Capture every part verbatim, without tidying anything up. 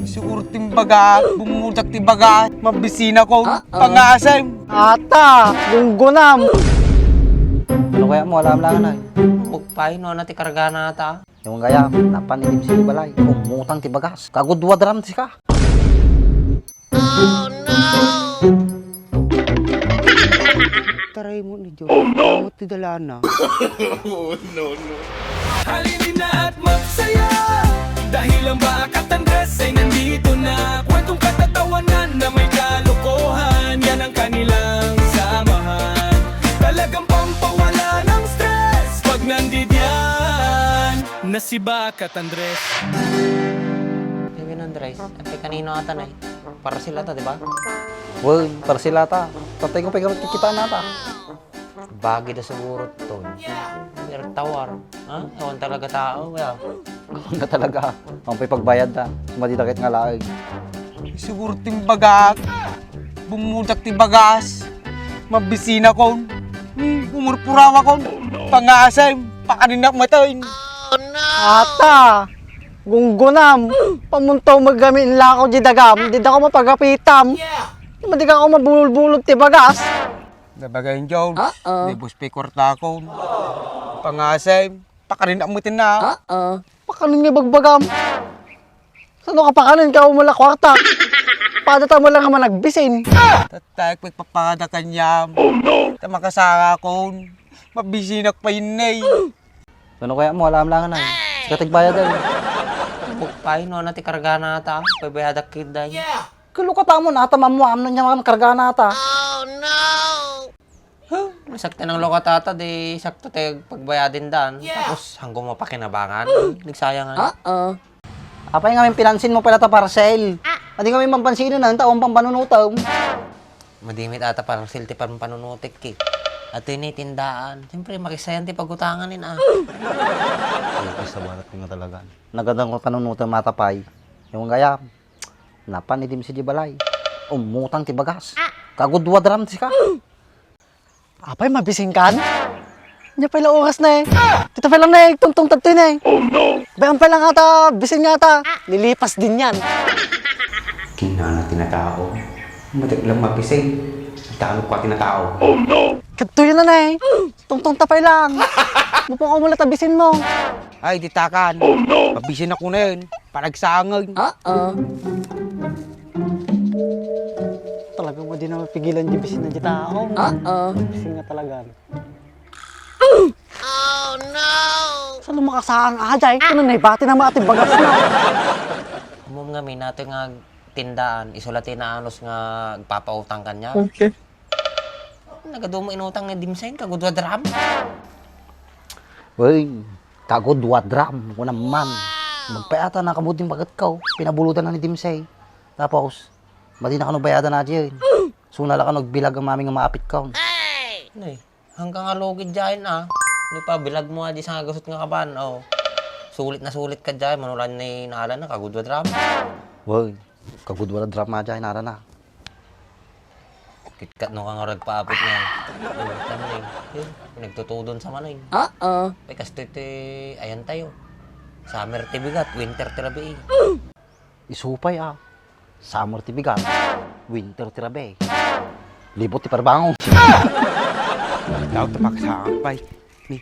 Siguro ti bagas, bumuldak ti bagas, mabisinakon, pangasem. Ata, gunggunam. Ano kaya mo, alam lang na. Bugpay, no, na ti karga na ata. Yung gaya, napan idim si balay, umutang ti bagas. Kagudwa dram sika. Taray mo ni Diyos. Oh, no! Ti dalana. Oh, no, no. Halina at magsaya dahil ang Bakat Andres ay nandito na. Kwentong katatawanan na may kalokohan, yan ang kanilang samahan. Talagang pampawala ng stress pag nandidiyan na si Bakat Andres. Kevin Andres, ang kanino ata na eh? Para sila ta, di ba? Well, para sila ta. Tatay ko pa yung kikita na ta. Bagi da siguro to. Pero tawar. Ha? Ewan talaga tao, ya. Ewan na talaga. Ang pa'y pagbayad da. Madi dakit nga laag. Siguro ti bagas. Bumuldak ti bagas. Mabisina kon. Hmm, umurpurawa kon. Pangasem. Pakaninak matay. Ata! Gunggunam! Pamuntaw maggamin lako di dagam, di dako mapagapitam. Di man di ka ako mabulod-bulod ti bagas. Nabagayan, Jones. Oo. Libos pay kwartakon. Pangasem, pakanin mo tin na. Oo. Pakanin nga bagbagam. Sano ka pakanin ka umala kwarta? Pada ta mo lang nga managbisin. Tatay, pagpapada kanyam. Oh, no! Ta makasara kon. Mabisinak pa yun, eh. Sano kaya mo, alam lang na. Sika tigbayad, eh. Bukpay, no, na ti karga na ata. Pagbayadak kid, eh. Kalukata mo, nata mamuam no niya karga na ata. Huh, sakto ng lokatata, di sakto tayo pagbayadin dan. Tapos, hanggang mapakinabangan. Nagsayang, ah. Oo. Apay nga, may pinansin mo pala ta parcel. Adi nga may mampansin na, ang taong pampanunutom. Madimit ata parcel ti pampanunutik, ki. At ini tindaan. Siyempre, makisayan ti pagutangan, in, ah. Ay, sa balat ko nga talaga. Nagadang ko panunutom, matapay. Yung gaya, napan idim si di balay. Umutang ti bagas. Kagudwa dram ti ka. Apay, mabising kan? Nya pala oras na eh. Dito pala na eh, tungtong tagto na eh. Oh, no! Bayan pala nga ta, bising nga ta. Lilipas din yan. Kinana tinatao. Matik lang mabising. Talo ko tinatao. Oh, no! Kadto yun na na eh. Tungtong tapay lang. Mupang umulat abisin mo. Ay, ditakan. Oh, no! Mabisin ako na yun. Panagsangan. Oo. Talagang madi na mapigilan di bisin na di tao. Oo. Bisin nga talaga. Oh, no! Saan makasaan, ajay? Kano na ibati na maating bagas na? Umom nga, minato nga tindaan, isulati na anos nga agpapautang kanya. Okay. Nagadumo inutang ni Dimseng, kagudwa dram. Uy, kagudwa dram, kuna man. Magpayata na kabuting bagat ko, pinabulutan na ni Dimseng. Tapos, madi na kano bayadan na diyan. Suna la kano agbilag ang mami nga maapit ko. Nay, hanggang alugid diyan, ah. Di pa, bilag mo, adi sa gasot nga kaban, oh. Sulit na sulit ka diyan, manulan ni naalan na, kagudwa dram. Uy, kagudwa dram diyan, ara na. Kitkat no ka nga ragpaapit na. Oh, tama na eh. Eh, nagtutudon sa manay. Oo. Ay, kastoy ti, ayan tayo. Summer ti bigat, winter ti rabii. Isupay, ah. Summer ti bigat, winter ti rabii. Libot ti parbangon. Daw, tapak sa akpay. Ni,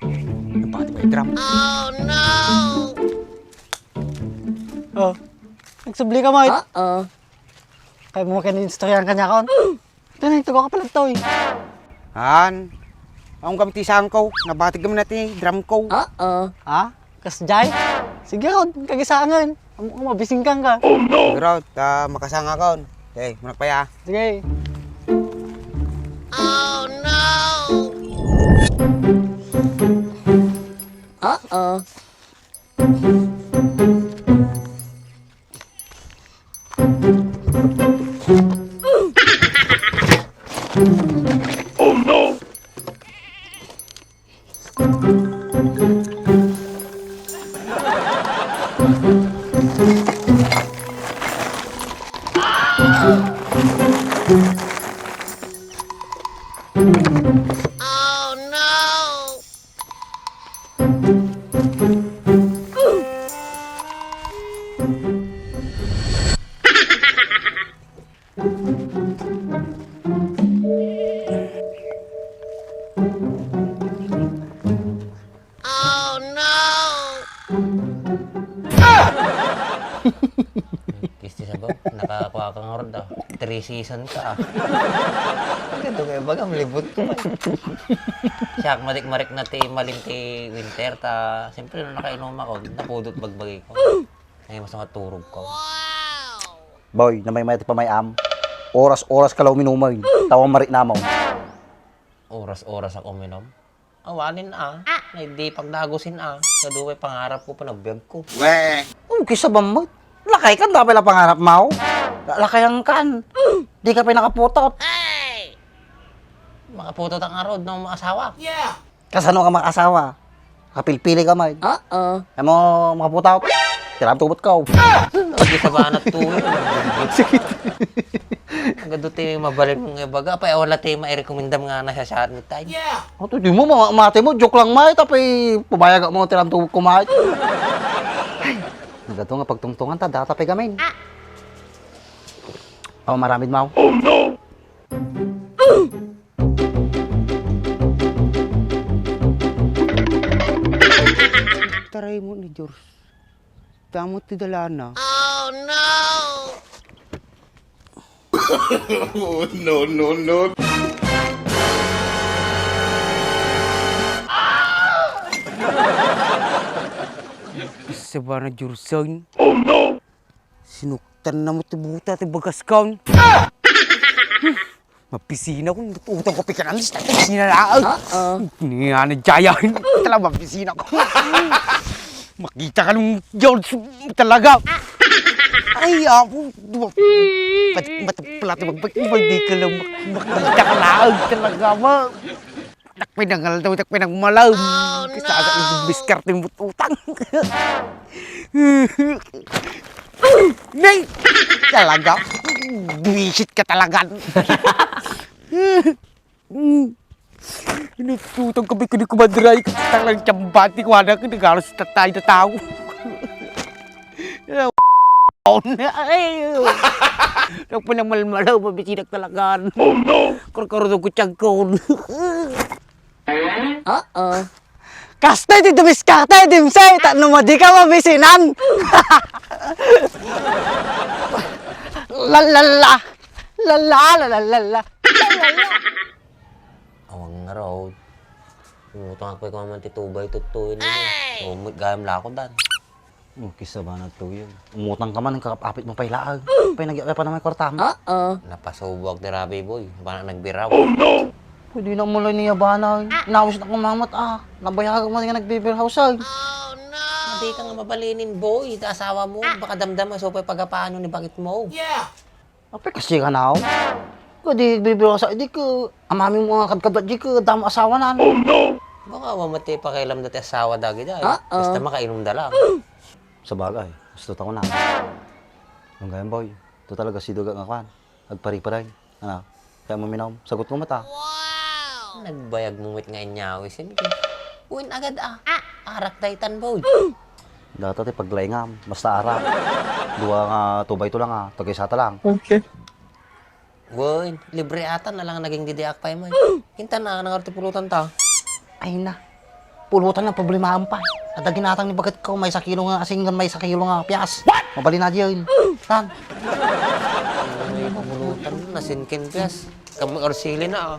nagpati ba yung drum? Oh, no! Oh, nagsubli ka, Mike? Oo. Kaya mo makinig istoryahan kanya kon? Ito na, ito ka pala ito eh. Han, ang gamit ti sangko, nabatig kami na ti drum ko. Oo. Ha? Kas jay? Sige, Rod, kagisangan. Ang ang mabising kang ka. Oh, no! Sige, Rod, ah, makasanga kon. Okay, muna pa ya. Sige. Oo. Oh, no! Kisti sa ba? Nakakuha ka nga rod, ah. Three season ka, ah. Ito kaya baga, malibot ko, eh. Siya, madik-marik na ti malim ti winter, ta, siyempre, nung nakainom ako, napudot bagbagi ko. Ay, mas maturog ko. Boy, namaymayat ti pamay-am. Oras-oras ka la uminumay. Tawang marik namaw. Oras-oras ako uminom? Awanen a. Nay di pagdagusin a. Kaduay pangarap ko, panagbiag ko. Weh! Oh, kisa ba met? Lakay kan, dapay la pangarap mo? La-, lakay ang kan. Di ka pay nakaputot. Makaputot ang arod ng mga asawa. Kasano ka makaasawa? Kapilpili ka man. Oo. Amo, makaputot. Tiram tubot ka. Pag isa ba na tuyo? Sakit. Ang gado ti mabalin mo nga baga, pa wala ti mairekomendam nga nasasarang tayo. Ato, di mo, ma-, mati mo, joke lang, may, tapay, pabayag mo, tiram tubot ko, may. Nagado nga pagtungtungan ta, data pay gamin. Oh, maramid mo. Taray mo ni George. Tamo ti dalana. Oh, no! Oh, no, no, no. Sabana Jurson. Oh, no! Sinuktan na mo ti buta ti bagas kan. Mapisina ko, utang ko pikanan, mapisina na. Oo. Ni ana jaya. Talaga, mapisina ko. Makita ka nung George talaga. Ay, apo. Mat-, mat-, pala ti magbag-, di ka lang mak-, makita ka laag talaga, ma. Dak pinangaldaw, dak pinagmalaw. Oh, no! Kasta ka, biskarte mo utang. Nay! Talaga? Buwisit ka talaga. Inututang kami kini kumadray. Talagang tiyambati ko, anak. Nagalos na tayo na tao. Ay! Nagpanamalmalaw, mabisinak talaga. Oh, no! Kurkurdo ko tiyag ko. Oo. Kasta ti dumiskarte, Dimsay, ta no madi ka mabisinan. La, la, la. La, la, la, la, la, la. La, la, la. Awang nga raw. Umutang ako ikaw man ti tubay, tuttuin mo. Ay! Umut gayam lako, dan. Oh, kisa ba nagtuyo? Umutang ka man, kakapapit mo pay laag. Pay nagyakay pa naman kwarta mo. Oo. Napasubo ak ti rabi, boy. Bana nagbiraw. Oh, no! Pwede na mo lang niya bana. Nawis na kumamat, ah. Nabayag mo nga nagbe-beer house, ay. Oh, no! Hindi ka nga mabalinin, boy. Ita asawa mo. Baka damdam, so pay pagapaano ni bakit mo. Yeah! Apay, kasi ka na, oh. Kadi, bibiro sa, di ko, amami mo nga kadkadwa, di ko, damo asawa na. Oh, no! Baka mamati pakialam dati asawa dagi da, eh. Ah, ah. Basta makainom da lang. Sabagay, gusto ta ko na. Ang ganyan, boy. Ito talaga si Duga nga kwan. Agpariparay. Ano? Kaya mo minom? Sagot ko mata. Wow! Nagbayag mo met nga inyawisin, eh. Uwin agad, ah. Arak daytan, boy. Data ti paglaingam, basta ara. Dua nga two by two lang, ah. Tagisa ta lang. Okay. Wen, libre ata na lang naging didiak pay mo. Kinta na, nangar ti pulutan ta. Ay na. Pulutan lang problemahan pa. Adda ginatang ni bagat ko, may sakilo nga asing, may sakilo nga pias. What? Mabali na diyan. Tan. Ay, pulutan, nasinkin pias. Kamu orsili na, ah.